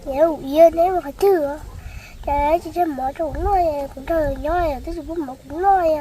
Niam, ua cas neb mus qhov twg? Cas tsis tseg mov rau kuv noj, kuv nrog lawv nyob twb tsis pub mov kuv noj.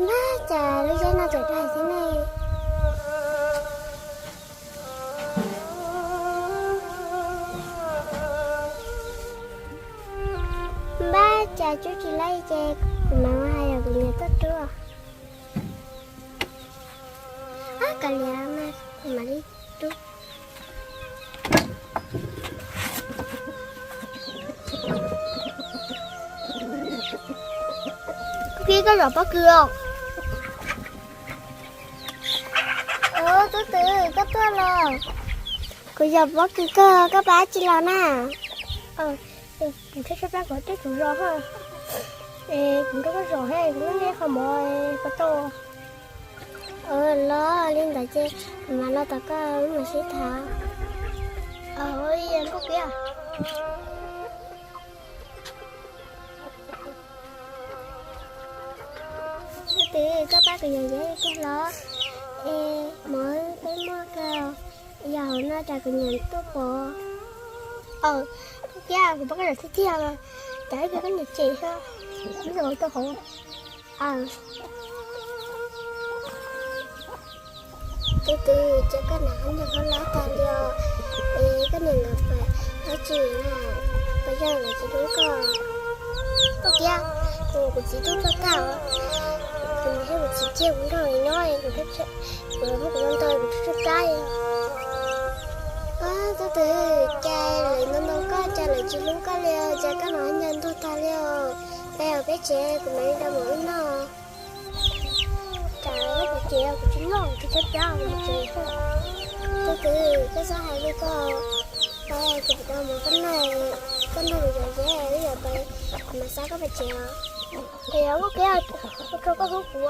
Npab, cas lub zeb no tseem dai thiab ne? Npab, cas cub tsis laib ces kuv mam hais yog kuv niam tuaj rub. Ab, kav liam, kuv mam li rub. Koj zom pob kws os? Tub Twm, koj tuaj los? Kuv zom pob kws kawg, koj pab tsi los na? Kuv tshaib tshaib plab kuv twb tsis zom. Kuv nrog koj zom, kuv muab neb qho mov pov rau. Los li ntawd ces kuv mam los tom koj wb mam sib tham. Nkauj Kiab, Tub Twm, koj pab kuv yos yeb kiag los? Es mov peb muaj kawg, yog hauv no cas kuv niam tuaj pom. Nkauj Kiab, kuv pab koj zom tiag tiag, cas ib pliag koj niam tsem xwb, wb los rau hauv. Tub Twm, cas koj niam ho nyuag hlob tag li os, es koj niam nkawd pab dab tsi na, puas yog lawv tsis hlub koj? Nkauj Kiab, kuv, kuv txiv tuaj txog tag, kuv niam thiab kuv txiv cia kuv nrog lawv nyob, kuv, kuv muab kuv noj ntau kuv tshaib tshaib plab. Tub Twm, cas lawv ntoo ntoo koj, cas lawv tsis hlub koj li os, cas koj niam ho nyuag ntuag tag li os? Peb, peb tsev kuv mam li rau mov wb noj. Cas peb tsev kuv tsis noj, kuv tshaib tshaib plab kuv mus tsev xwb. Tub Twm, koj txhob hais li ko, peb kuv rau mov koj noj, koj nrog kuv zom zeb wb yuav pais, kuv mam xa koj pais tsev os. Es Nkauj Kiab, ua tsaug koj hlub kuv.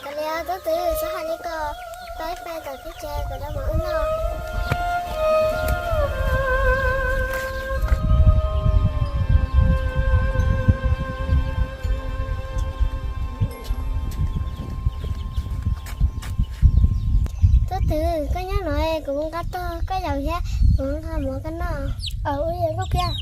Kav liam, Tub Twm, txhob hais li ko, peb pais tom teb tsev kuv rau mov wb noj. Tub Twm, koj nyob no kuv nqa tog koj yaum thiab kuv nqa mov koj noj. Nkauj Kiab.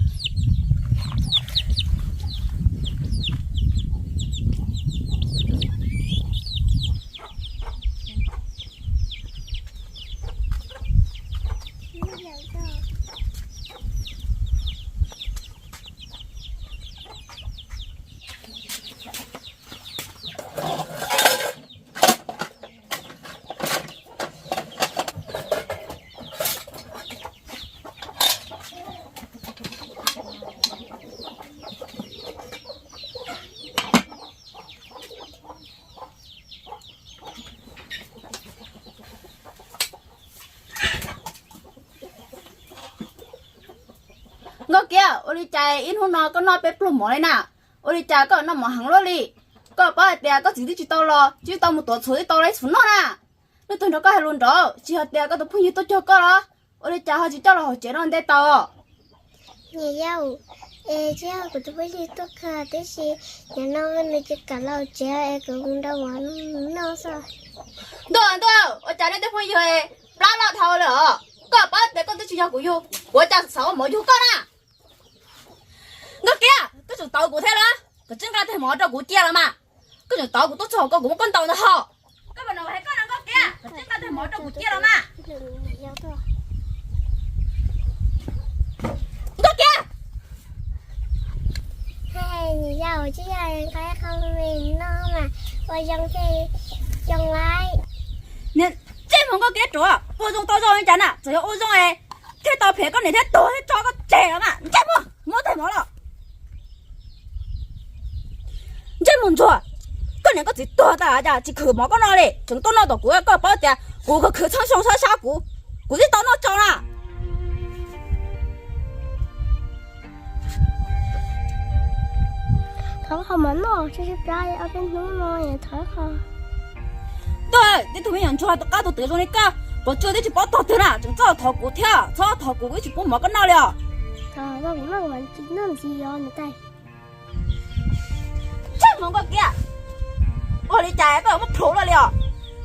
Nkauj Kiab, ua li cas ib hnub no koj noj peb pluag mov li na? Ua li cas koj noj mov heev luaj li? Koj paub hais tias koj txiv twb tsis tau los, tsis tau mus tuav txhuv twb tau los ib txhuv noj na. Nws tuaj nrog koj hais lus nraud, tsis yog tias koj tus phooj ywg tuaj cuag koj los? Ua li cas ho tsis coj los hauv tsev noj nte tau? Niam yau, es tsis yog kuv tus phooj ywg tuaj kawg tiam sis nim no nws tsis kam los hauv tsev es kuv mus nrau mov noj xwb. Ntuj, Ntuj, ua cas nej tej phooj ywg plab loj dhau li os? Koj paub tias koj twb tsis yog kuv yug, kuv ua cas xav ua mov yug koj na? Nkauj Kiab, koj tseem tauv kuv thiab los? Koj tsis nqa teg mov rau kuv cia los mas. Koj tseem tauv kuv tuaj txog hauv ko kuv muab koj ntaus ntag hos. Koj puas nov hais koj no Nkauj Kiab, koj tsis nqa teg mov rau kuv cia los mas. Nkauj Kiab, Ntsej muag nkauj kiab ruam, ua zoo tau zoo li cas na, txawm yog ua zoo es thiaj tau phem koj niam thiab tuag thiab tso koj tseg los mas. Ntsej muag, muab tag mov los. Ntsej muag ntsuag, koj niam koj txiv tuag tas cas tsis khwv mov koj noj li, tseem tuaj noj tom kuv, koj paub tias kuv khwv khwv txhob xyoo sab sab kuv, kuv twb tau noj tso na. Thov qhov mov noj, tsib tsib plab ob peb hnub no thov qhov. Tuaj, tib tug me nyuam ntsuag tus qab tus twm zoo li koj, puas tsuaj twb tsis paub tog twg na, tseem txhob thov kuv thiab, txhob thov kuv, kuv tsis pub mov koj noj li os. Ntsej muag nkauj kiab, ua li cas koj muab plhum luaj li os?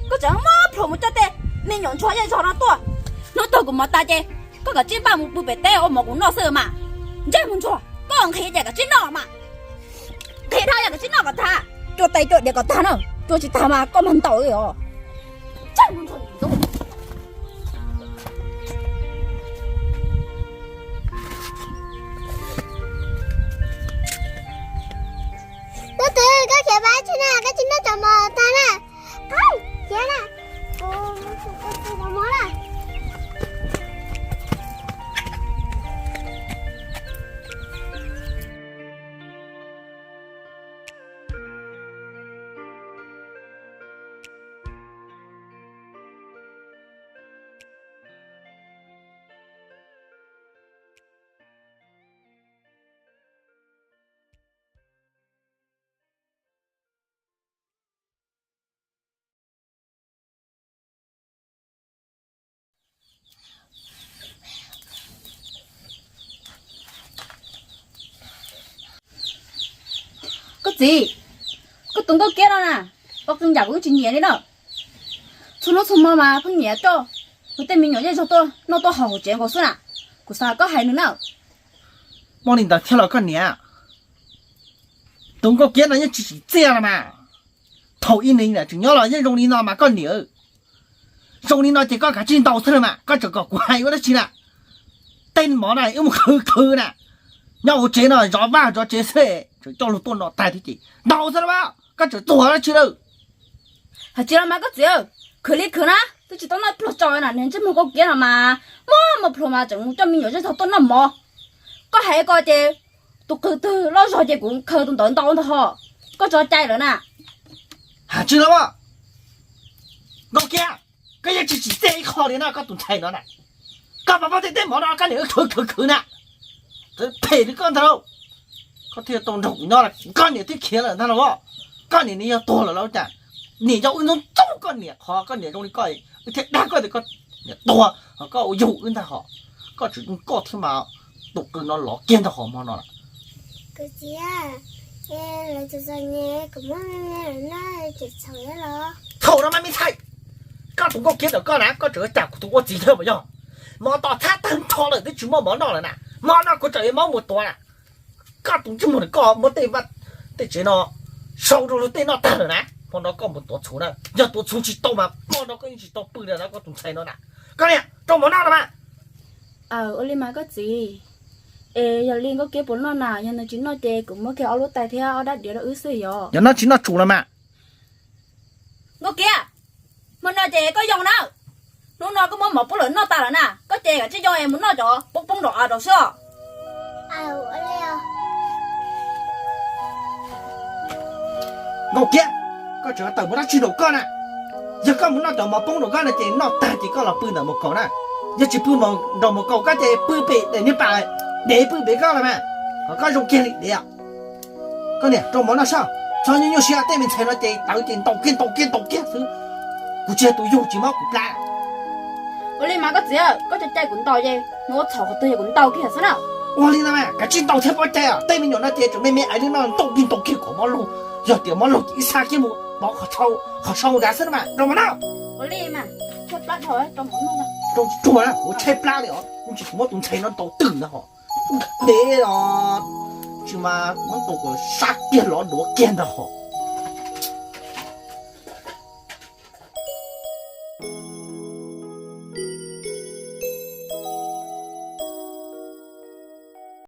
Koj tseem muab plhum mus coj tej me nyuam ntsuag zej zog no tuaj. Hnub tuag kuv mov tas ces koj kav tsij npaj mus pw pem teb ua mov kuv noj xwb mas. Ntsej muag ntsuag, koj nqhis ces kav tsij noj mas. Nqhis dhau yog kav tsij noj kom tag, cua tais cua diav kom tag na, cua tsis tag mas koj mag ntaus li os. Ntsej muag ntsuag. Tub twg, koj khiav pab tsi na, koj tsis noj cov mov tag na. Khiav na, cov mov na. Koj txiv, koj tus nkauj kiab no na, ua qee yam kuv tsis nyiam li na. Txhua hnub txhua hmo mas pheej nyiam coj kuv tej me nyuam zej zog tuaj noj tuaj haus hauv tsev nkaus xwb na. Kuv xav koj hais nws na. Muaj li ntawd thiab los koj niam, tus nkauj kiab no yeej tsis tsim txiaj los mas. Thaum ub ne tseem nyob los yeej zoo li no mas koj niam. Zoo li no ces koj kav tsij ntaus xwb na mas, koj tseem kom kuv hais ua dab tsi na? Tej mov na wb mus khwv khwv na, nyob hauv tsev no zov vaj zov tsev xwb, tseem coj luag tuaj noj tag thiab ces ntaus xwb na mas, koj tseem tuag dab tsi lawm? Hais tsis los mas koj txiv, khwv li khwv na, twb tsis tau noj pluag tso na, niag ntsej muag nkauj kiab no mas muaj muaj pluag mas tseem mus coj me nyuam zej zog tuaj noj mov. Koj hais ko ces tus qws twg loj zog ces kuv khaws tus ntawd ntaus ntag ho. Koj tso cai lawm na. Hais tsis los mas, nkauj kiab, koj yeej tsis tsim txiaj ib qho li na koj tus ntxhais no na. Koj mas muab tej teb mov no koj niam wb khwv khwv khwv na, phem li koj ntag lauj. Koj thiaj tau nrog kuv nyob, koj niam twb khiav lawm ntag lauj. Koj niam nws yog tuag lawm los cas? Niam yog wb ntxub ntxub koj niam, qhov koj niam zoo li koj, wb thiaj dag koj tias koj niam tuag, koj ua yug wb ntag hos. Koj tseem koj thiab mas, tus qws no lov kiag ntag hos hmo no. Thaum no mas me ntxhais, koj tus nkauj kiab ntawm koj na, koj tseem cam kuv tus ua txiv yawg mas yog. Mov tom thab tawg nrho lawm twb tsis muaj mov noj lawm na, hmo no kuv tseem yuav muab mus tuav na. Koj tus ntsej muag, koj muab tej vaj tej tsev no sau rau luag tej noj tag lawm na, hmo no koj mus tuav txhuv na, yog tuav txhuv tsis tau mas hmo no koj yeej tsis tau pw li na koj tus ntxhais no na. Koj niam, rau mov noj los mas. Ua li mas koj txiv, es yog li nkauj kiab puas noj na? Yog nws tsis noj ces kuv muab kiag ob lub tais thiab ob dab diav rau wb xwb yog. Yog noj tsis noj tsum los mas. Nkauj kiab, hmo no ces koj yoo na. Hnub no koj muab mov poob lawm noj tas lawm na, koj ces kav tsij yoo es mus noj cov poob poob nraum av rau xwb os. Nkauj kiab, koj tseem tawm mus dab tsi nraum koj na? Yog koj mus noj cov mov poob nraum koj no ces noj tag ces koj los pw ntawm mus kaum na. Yog tsis pw nraum mus kaum koj ces pw pem daim niag pam, dev pw pem koj los mas, kom koj zoo kiag li dev. Koj niam, rau mov noj soj, txhob nyuaj nyuaj siab, tej me ntxhais no ces tawv ces ntaus kiag ntaus kiag ntaus kiag xwb. Kuv tsis yog tus yug tsis mob kuv plab. Ua li mas koj txiv, koj tso cai kuv ntaus ces nws ua txhaum qhov twg yog kuv ntaus kiag xwb na. Ua li no mas kav tsij ntaus thiab pov cai os, tej me nyuam no ces tseem me me aiv li no ntaus kiag ntaus kiag kom mob laug. Yog tias mob laug ces ib xa kiag mus pov qhov sau dav xwb na mas, rau mov noj. Ua li mas, tshaib plab dhau, rau mov noj. Rau tsuag na, kuv tshaib plab li os, tsis muab tus ntxhais no ntaus twm ntag hos. Dev os, tsis mas muab ntaus kom sab kiag lov duav kiag ntag hos.